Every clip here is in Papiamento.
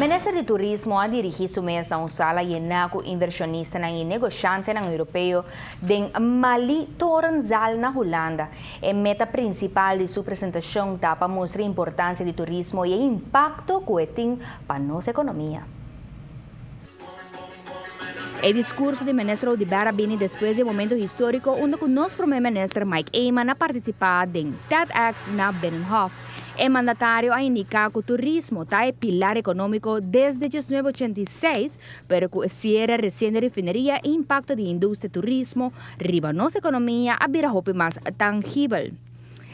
Minister di Turismo a dirigi su mes na un sala yena cu inversionistanan y negoshantenan Europeo den Malietorenzaal na Hulanda. E meta principal di su presentacion ta pa mustra importancia di turismo y e impacto cu e tin pa nos economia. E discurso di Minister Oduber a bini despues di e momento historico unda cu nos Prome Minister Mike Eman a participa den TEDx na Binnenhof. E mandatario a indica cu turismo ta e pilar economico desde 1986, pero cu e cierre recien di refineria e impacto di industria turismo riba nos economia a bira hopi mas tangibel.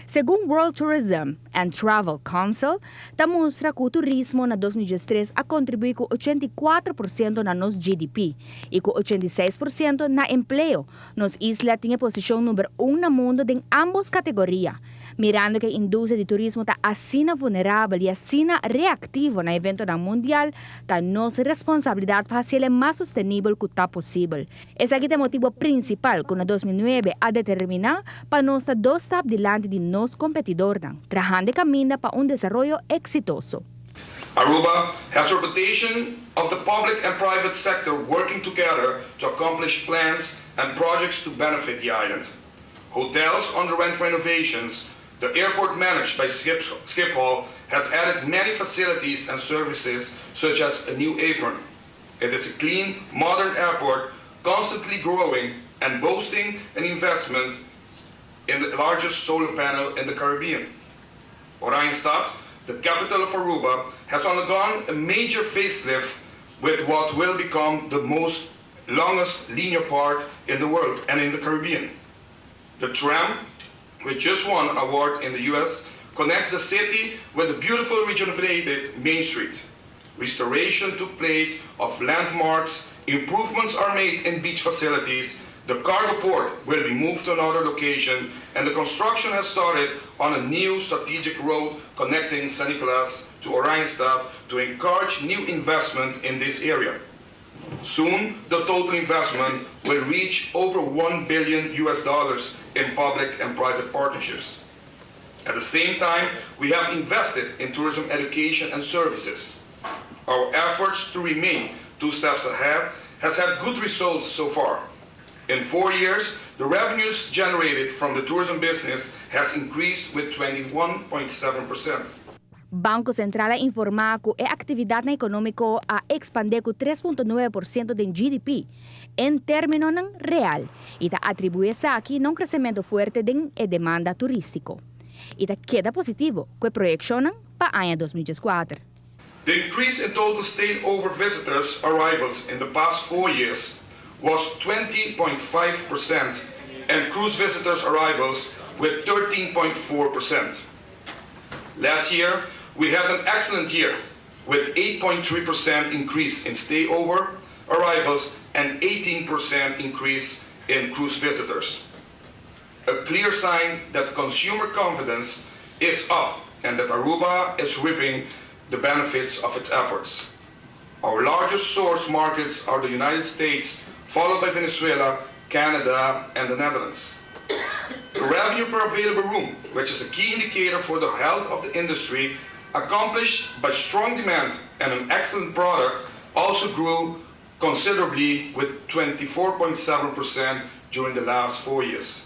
Segun World Tourism and Travel Council, ta mustra cu turismo na 2013 a contribui cu 84% na nos GDP y cu 86% na empleo. Nos isla tin e posicion number 1 na mundo den ambos categoria. Mirando cu e industria di turismo ta asina vulnerabel y asina reactivo na eventonan mundial, ta nos responsabilidad pa haci'e mas sostenibel cu ta posibel. Esaki ta e motibo principal cu na 2009 a determina pa nos ta dos stap dilanti di nos competidornan, trahando caminda pa un desaroyo exitoso. Aruba has a reputation of the public and private sector working together to accomplish plans and projects to benefit the island. Hotels underwent renovations, the airport managed by Schiphol has added many facilities and services, such as a new apron. It is a clean, modern airport, constantly growing and boasting an investment in the largest solar panel in the Caribbean. Oranjestad, the capital of Aruba, has undergone a major facelift with what will become the most longest linear park in the world and in the Caribbean. The tram, which just won an award in the US, connects the city with the beautiful rejuvenated Main Street. Restoration took place of landmarks, improvements are made in beach facilities, the cargo port will be moved to another location, and the construction has started on a new strategic road connecting San Nicolas to Oranjestad to encourage new investment in this area. Soon, the total investment will reach over 1 billion US dollars in public and private partnerships. At the same time, we have invested in tourism education and services. Our efforts to remain two steps ahead has had good results so far. In 4 years, the revenues generated from the tourism business has increased with 21.7%. Banco Central a informa cu e actividad economico a expande cu 3.9% di GDP den termino real y ta atribui esaki na un crecemento fuerte di demanda turistico. Y ta keda positivo cu e proyeccion pa aña 2014. The increase in total stayover visitors arrivals in the past 4 years was 20.5% and cruise visitors arrivals with 13.4%. Last year, we had an excellent year with 8.3% increase in stayover arrivals and 18% increase in cruise visitors. A clear sign that consumer confidence is up and that Aruba is reaping the benefits of its efforts. Our largest source markets are the United States, followed by Venezuela, Canada, and the Netherlands. The revenue per available room, which is a key indicator for the health of the industry, accomplished by strong demand and an excellent product, also grew considerably with 24.7% during the last 4 years.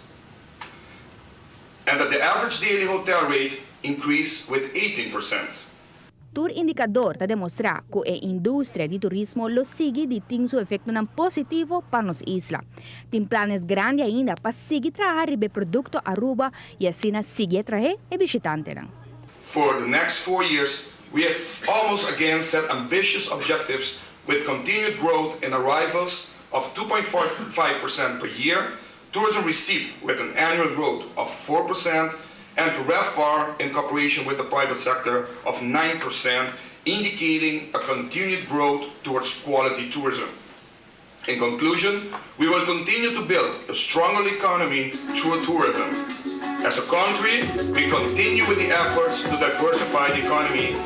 And that the average daily hotel rate increased with 18%. Tur indicador ta demostra cu e industria di turismo lo sigui di tin su efecto positivo pa nos isla. Tin planes grandi ainda pa sigui traha e producto Aruba y asina sigui atrae e bishitante. For the next 4 years, we have almost again set ambitious objectives with continued growth in arrivals of 2.5% per year, tourism receipt with an annual growth of 4%, and RevPAR in cooperation with the private sector of 9%, indicating a continued growth towards quality tourism. In conclusion, we will continue to build a stronger economy through tourism. As a country, we continue with the efforts to diversify the economy.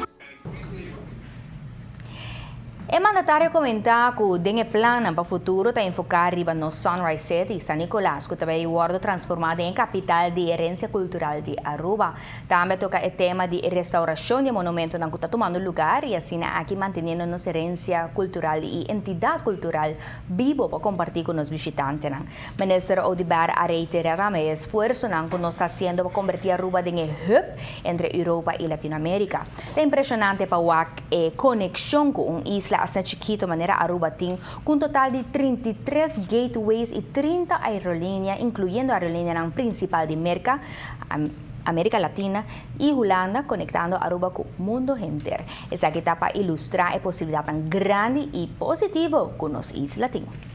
E mandatario a comenta cu den e plan pa futuro ta enfoca riba nos Sunrise City, San Nicolas, cu tambe a wordo transforma den capital di herencia cultural di Aruba. Tambe a toca e tema di restauracion di monumento cu ta tumando luga y asina aki manteniendo nos herencia cultural y identidad cultural bibo pa comparti cu nos bishitantenan. Minister Oduber a reitera e esfuerso cu nos ta haciendo pa converti Aruba den un hub entre Europa y Latinoamerica. Ta impresionante pa e conexion cu un isla asina chikito manera Aruba tin, cu un total di 33 gateways y 30 aerolinea, incluyendo aerolinea principal di Merca, América Latina y Hulanda, conectando Aruba cu mundo entero. Esaki ta pa ilustra e posibilidad grandi y positivo cu nos isla tin.